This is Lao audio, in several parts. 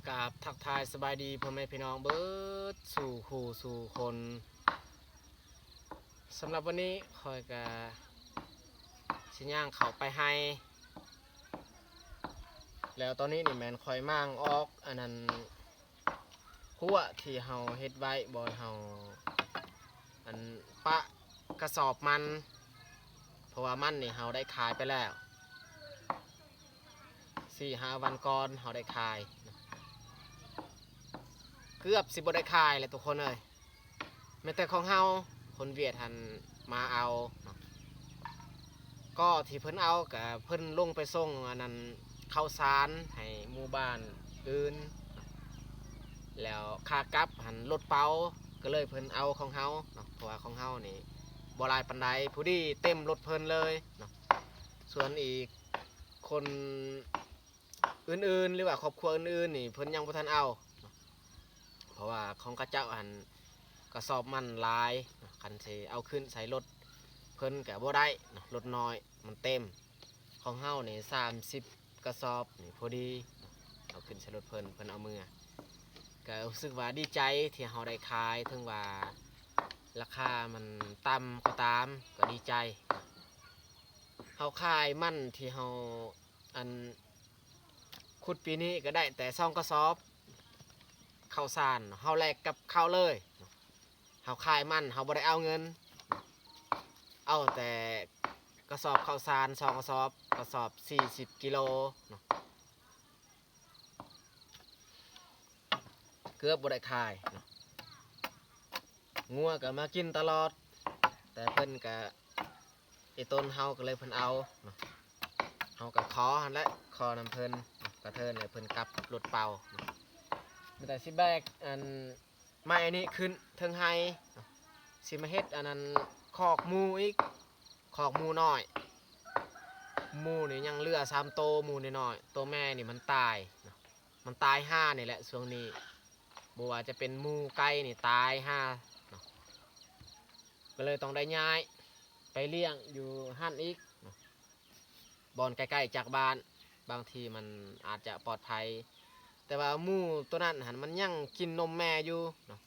ກາບທັກທາຍສະບາຍດີພໍ່ແມ່ພີ່ນ້ອງເບິດສູ່ຄູ່ສູ່ຄົນ. ສຳລັບວັນນີ້ຂ້ອຍກະຊິຍ່າງເຂົ້າໄປໄຮ່ ແລ້ວຕອນນີ້ນີ້ແມ່ນຂ້ອຍມ້າງອອກອັນນັ້ນ ຮົ້ວທີ່ເຮົາເຮັດໄວ້ ບ່ອນເຮົາອັນປະກະສອບມັນ ເພາະວ່າມັນນີ້ເຮົາໄດ້ຂາຍໄປແລ້ວ ສີ່ຫ້າວັນກ່ອນເຮົາໄດ້ຂາຍ ເກືອບຊິບໍ່ໄດ້ຂາຍແຫຼະທຸກຄົນເອີຍ. ແມ່ນແຕ່ຂອງເຮົາ ຄົນຫວຽດຫັ້ນມາເອົາເນາະ ກໍທີ່ເພິ່ນເອົາກະເພິ່ນລົງໄປສົ່ງອັນນັ້ນ ເຂົ້າສານໃຫ້ໝູ່ບ້ານອື່ນ ແລ້ວຂາກັບຫັ້ນລົດເປົາ ກໍເລີຍເພິ່ນເອົາຂອງເຮົາເນາະ ເພາະວ່າຂອງເຮົານີ້ບໍ່ຫຼາຍປານໃດ ພໍດີເຕັມລົດເພິ່ນເລີຍເນາະ. ສ່ວນອີກຄົນ ອື່ນໆ ຫຼືວ່າຄອບຄົວອື່ນໆ ນີ້ເພິ່ນຍັງບໍ່ທັນເອົາ ເພາະວ່າຂອງເຂົາເຈົ້າຫັ້ນກະສອບມັນຫຼາຍ ຄັນຊິເອົາຂຶ້ນໃສ່ລົດເພິ່ນກະບໍ່ໄດ້ ລົດນ້ອຍມັນເຕັມ. ຂອງເຮົານີ້ສາມສິບກະສອບນີ້ພໍດີ ເອົາຂຶ້ນໃສ່ລົດເພິ່ນ ເພິ່ນເອົາເມືອ ກະຮູ້ສຶກວ່າດີໃຈທີ່ເຮົາໄດ້ຂາຍ ເຖິງວ່າລາຄາມັນຕ່ຳກໍຕາມ ກໍດີໃຈ. ເຮົາຂາຍມັນທີ່ເຮົາ ອັນ ຂຸດປີນີ້ກໍໄດ້ແຕ່ສອງກະສອບເຂົ້າສານ ເຮົາແລກກັບເຂົ້າເລີຍ ເຮົາຂາຍມັນ ເຮົາບໍ່ໄດ້ເອົາເງິນ ເອົາແຕ່ກະສອບເຂົ້າສານສອງກະສອບ ກະສອບສີ່ສິບກິໂລເນາະ ເກືອບບໍ່ໄດ້ຂາຍເນາະ. ງົວກໍມາກິນຕະຫຼອດ ແຕ່ເພິ່ນກະ ອີ່ຕົນເຮົາກໍເລີຍເພິ່ນເອົາເນາະ ເຮົາກໍຂໍຫັ້ນແຫຼະ ຂໍນຳເພິ່ນ ກະເທີນໃຫ້ເພິ່ນກັບລົດເປົາເນາະ. ມີແຕ່ຊິແບກອັນໄມ້ອັນນີ້ຂຶ້ນເທິງໄຮ່ເນາະ ຊິມາເຮັດອັນນັ້ນຄອກໝູອີກ ຄອກໝູນ້ອຍ ໝູນີ້ຍັງເຫຼືອສາມໂຕ ໝູນ້ອຍໆ ໂຕແມ່ນີ້ມັນຕາຍເນາະ ມັນຕາຍຫ່ານີ້ແຫຼະຊ່ວງນີ້ ບໍ່ວ່າຈະເປັນໝູໄກ່ນີ້ຕາຍຫ່າເນາະ ກໍເລີຍຕ້ອງໄດ້ຍ້າຍໄປລ້ຽງຢູ່ຫັ້ນອີກເນາະ ບ່ອນໃກ້ໆຈາກບ້ານ ບາງທີມັນອາດຈະປອດໄພ ແຕ່ວ່າໝູໂຕນັ້ນຫັ້ນມັນຍັງກິນນົມແມ່ຢູ່ເນາະ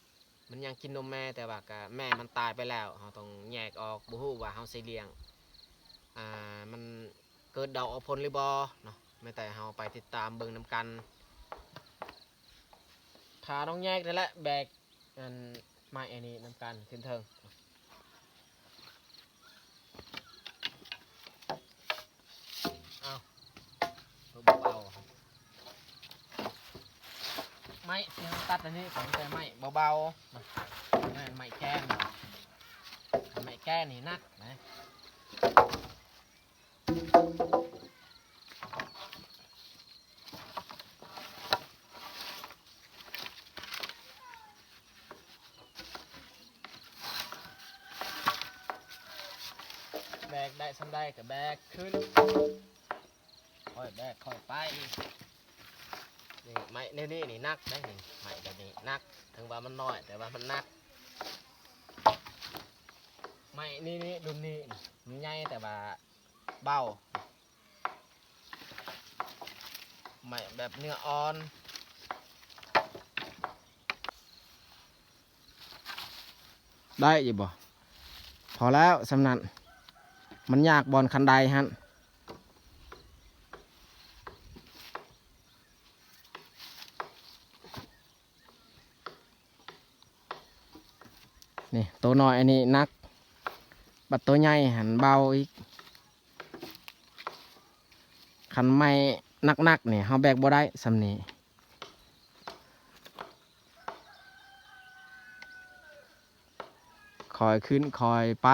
ມັນຍັງກິນນົມແມ່ ແຕ່ວ່າກະແມ່ມັນຕາຍໄປແລ້ວ ເຮົາຕ້ອງແຍກອອກ ບໍ່ຮູ້ວ່າເຮົາຊິລ້ຽງ ອ່າ ມັນເກີດດອກອອກຜົນຫຼືບໍ່ເນາະ ແມ່ນແຕ່ເຮົາໄປຕິດຕາມເບິ່ງນຳກັນ. ພານ້ອງແຍກນີ້ແຫຼະແບກອັນໄມ້ອັນນີ້ນຳກັນຂຶ້ນເທິງ ເອົາ ເອົາ ໄມ້ທີ່ເຮົາຕັດອັນນີ້ກໍມີແຕ່ໄມ້ເບົາໆ ແມ່ນໄມ້ແກນ ໄມ້ແກນນີ້ໜັກນະ. ແບກໄດ້ສ່ຳໃດກໍແບກຂຶ້ນ ຄ່ອຍແບກຄ່ອຍໄປ. ນີ້ໄມ້ແນວນີ້ນີ້ໜັກເດ້ນີ້ ໄມ້ແບບນີ້ໜັກ ເຖິງວ່າມັນນ້ອຍແຕ່ວ່າມັນໜັກ. ໄມ້ນີ້ນີ້ ລຸ້ນນີ້ມັນໃຫຍ່ແຕ່ວ່າເບົາ. ໄມ້ແບບເນື້ອອ່ອນ ໄດ້ຢູ່ບໍ່? ພໍແລ້ວສ່ຳນັ້ນ ມັນຍາກບ່ອນຄັນໄດຫັ້ນ. ນີ້ໂຕນ້ອຍອັນນີ້ໜັກ ບັດໂຕໃຫຍ່ຫັ້ນເບົາອີກ. ຄັນໄມ້ໜັກໆນີ້ເຮົາແບກບໍ່ໄດ້ສ່ຳນີ້ ຄ່ອຍຂຶ້ນຄ່ອຍໄປ.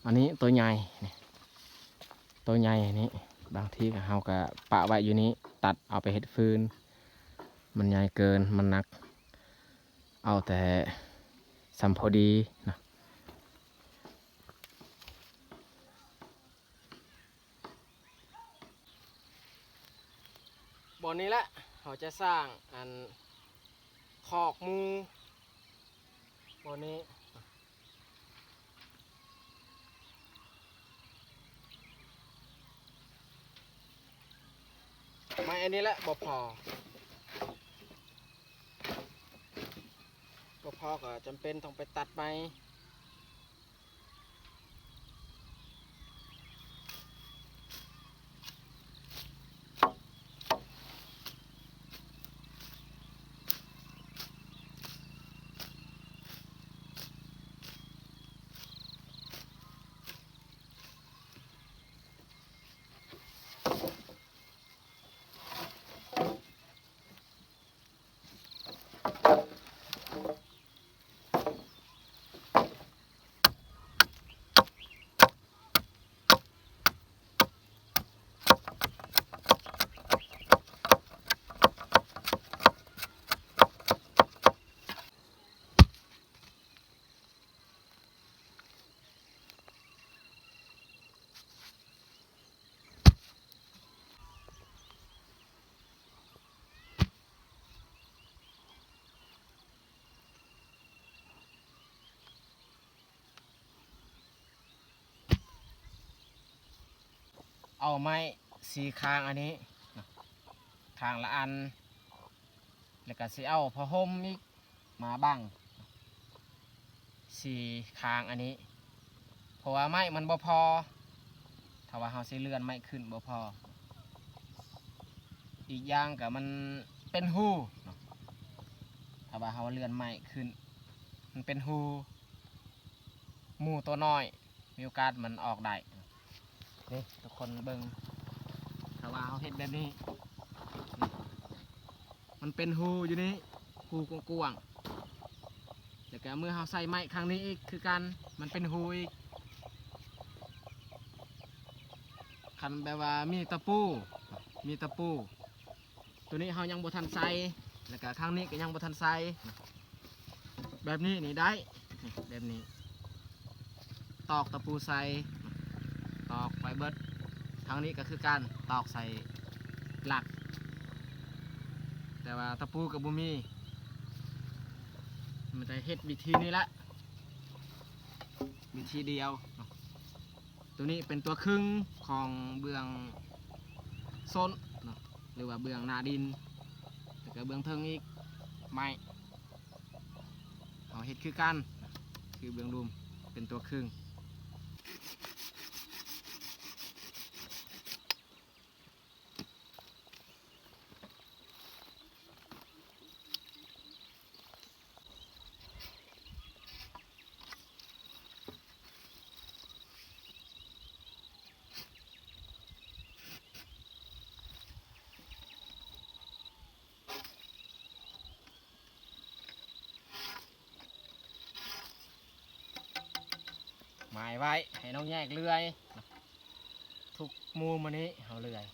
ອັນນີ້ໂຕໃຫຍ່ ນີ້ ໂຕໃຫຍ່ນີ້ ບາງທີເຮົາກໍປະໄວ້ຢູ່ນີ້ ຕັດເອົາໄປເຮັດຟືນ ມັນໃຫຍ່ເກີນ ມັນໜັກ ເອົາແຕ່ສ່ຳພໍດີນະ. ບ່ອນນີ້ແຫຼະ ເຮົາຈະສ້າງອັນຄອກໝູ ບ່ອນນີ້. ນີ້ແຫຼະບໍ່ພໍ ບໍ່ພໍກໍຈຳເປັນຕ້ອງໄປຕັດໃໝ່. ເອົາໄມ້ສີ່ຂ້າງອັນນີ້ ຂ້າງລະອັນ ແລ້ວກໍຊິເອົາຜ້າຫົ່ມອີກ ມາບັງສີ່ຂ້າງອັນນີ້ ເພາະວ່າໄມ້ມັນບໍ່ພໍ ຖ້າວ່າເຮົາຊິເລື່ອນໄມ້ຂຶ້ນບໍ່ພໍ ອີກຢ່າງກໍມັນເປັນຮູເນາະ ຖ້າວ່າເຮົາເລື່ອນໄມ້ຂຶ້ນ ມັນເປັນຮູ ໝູ່ຕົວນ້ອຍ ມີໂອກາດມັນອອກໄດ້ ນີ້ທຸກຄົນເບິ່ງ ຖ້າວ່າເຮົາເຮັດແບບນີ້ ນີ້ ມັນເປັນຮູຢູ່ນີ້ ຮູກວ້າງໆ ແລ້ວກໍເມື່ອເຮົາໃສ່ໄມ້ຂ້າງນີ້ອີກຄືກັນ ມັນເປັນຮູອີກ ຄັນແບບວ່າມີຕະປູ ມີຕະປູ ຕົວນີ້ເຮົາຍັງບໍ່ທັນໃສ່ ແລ້ວກະຂ້າງນີ້ກໍຍັງບໍ່ທັນໃສ່ ແບບນີ້ນີ້ໄດ້ ນີ້ ແບບນີ້ ຕອກຕະປູໃສ່ ຕອກໄປເບິດ ທາງນີ້ກໍຄືກັນ ຕອກໃສ່ຫຼັກ ແຕ່ວ່າຕະປູກໍບໍ່ມີ ມັນຈະເຮັດວິທີນີ້ແຫຼະ ວິທີດຽວ. ຕົວນີ້ເປັນຕົວຄຶ່ງຂອງເບື້ອງສົ້ນເນາະ ຫຼືວ່າເບື້ອງໜ້າດິນ ແລ້ວກໍເບື້ອງເທິງອີກໄມ້ ເຮົາເຮັດຄືກັນ ຄືເບື້ອງລຸ່ມເປັນຕົວຄຶ່ງ. ໝາຍໄວ້ໃຫ້ນ້ອງແຍກເລື່ອຍ ທຸກໝູ່ມື້ນີ້ເຮົາເລື່ອຍ.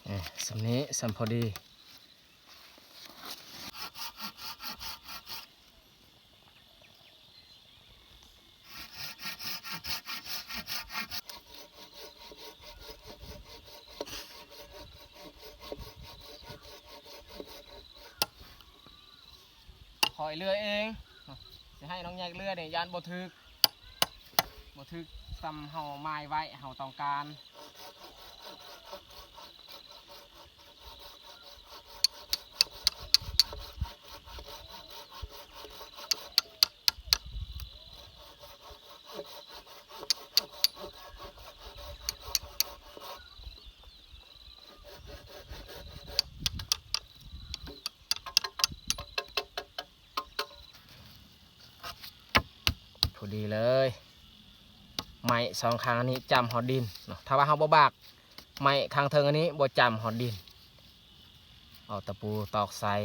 ເອີ ສ່ຳນີ້ ສ່ຳພໍດີ. ຂ້ອຍເລື່ອຍເອງ ຊິໃຫ້ນ້ອງແຍກເລື່ອຍນີ້ ຢ້ານບໍ່ຖືກ ບໍ່ຖືກສ່ຳເຮົາໝາຍໄວ້ ເຮົາຕ້ອງການ. ດີເລີຍ ໄມ້ສອງຂ້າງອັນນີ້ຈ້ຳຮອດດິນເນາະ. ຖ້າວ່າເຮົາບໍ່ບາກໄມ້ຂ້າງເທິງອັນນີ້ ບໍ່ຈ້ຳຮອດດິນ. ເອົາຕະປູຕອກໃສ່.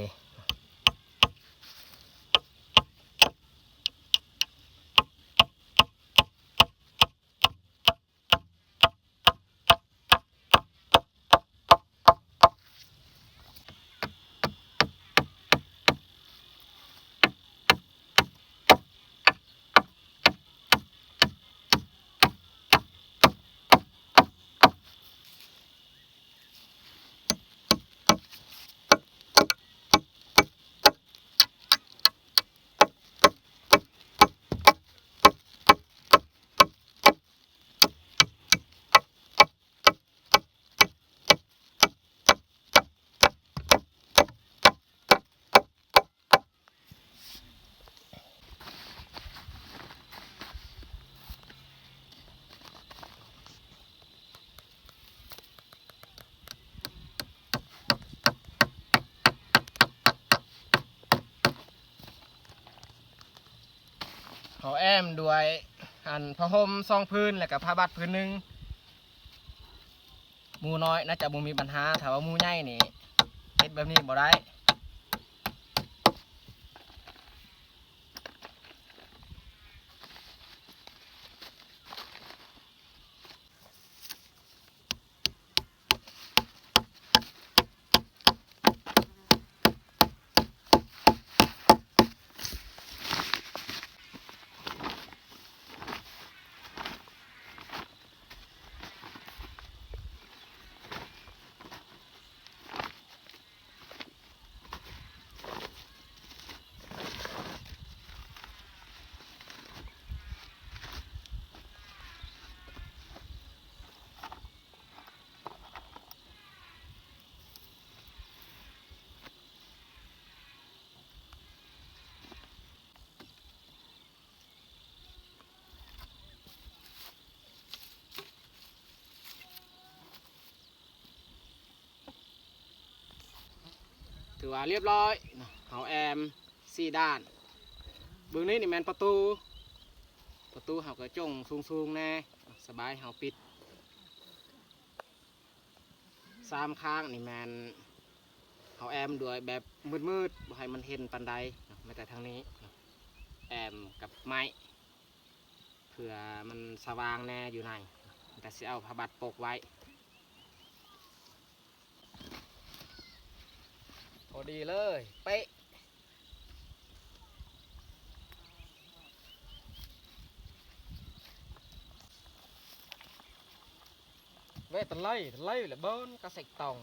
ເຮົາແອ້ມດ້ວຍ ອັນ ຜ້າຫົ່ມສອງຜືນ ແລ້ວກະຜ້າບັດຜືນໜຶ່ງ. ໝູນ້ອຍໜ້າຈະບໍ່ມີບັນຫາ, ຖ້າວ່າໝູໃຫຍ່ນີ້ເຮັດແບບນີ້ບໍ່ໄດ້. ຖືວ່າລຽບຮ້ອຍເນາະ, ເຮົາແອ້ມສີ່ດ້ານ. ເບື້ອງນີ້ນີ້ແມ່ນປະຕູ, ປະຕູເຮົາກໍຈົ່ງສູງໆແດ່, ສະບາຍເຮົາປິດ. ສາມຂ້າງນີ້ແມ່ນເຮົາແອ້ມດ້ວຍແບບມືດໆ ບໍ່ໃຫ້ມັນເຫັນປານໃດເນາະ, ແມ້ແຕ່ທາງນີ້ເນາະ ແອ້ມກັບໄມ້ ເພື່ອມັນສະຫວ່າງແດ່ຢູ່ໃນ, ແຕ່ຊິເອົາຜ້າບັດປົກໄວ້. ພໍດີເລີຍ ເປະ. ແວ່ຕະໄລ ຕະໄລແຫຼະ ເບິ່ງກະເສັກຕອງ.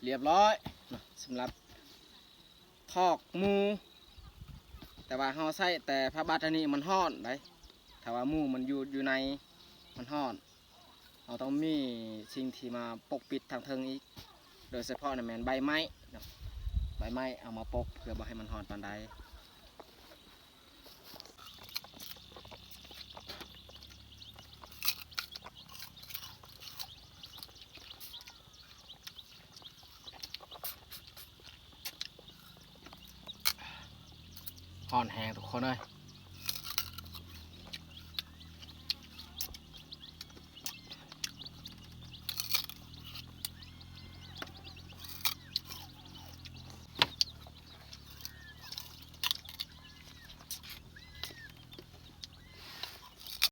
ລຽບຮ້ອຍເນາະ ສຳລັບຄອກໝູ, ແຕ່ວ່າເຮົາໃຊ້ແຕ່ຜ້າບັດອັນນີ້ມັນຮ້ອນໃດ໋, ຖ້າວ່າໝູມັນຢູ່ ຢູ່ໃນມັນຮ້ອນ. ເຮົາຕ້ອງມີສິ່ງທີ່ມາປົກປິດທາງເທິງອີກ, ໂດຍສະເພາະນັ້ນແມ່ນໃບໄມ້ເນາະ, ໃບໄມ້ເອົາມາປົກເພື່ອບໍ່ໃຫ້ມັນຮ້ອນປານໃດ. ຮ້ອນແຮງທຸກຄົນເອີຍ.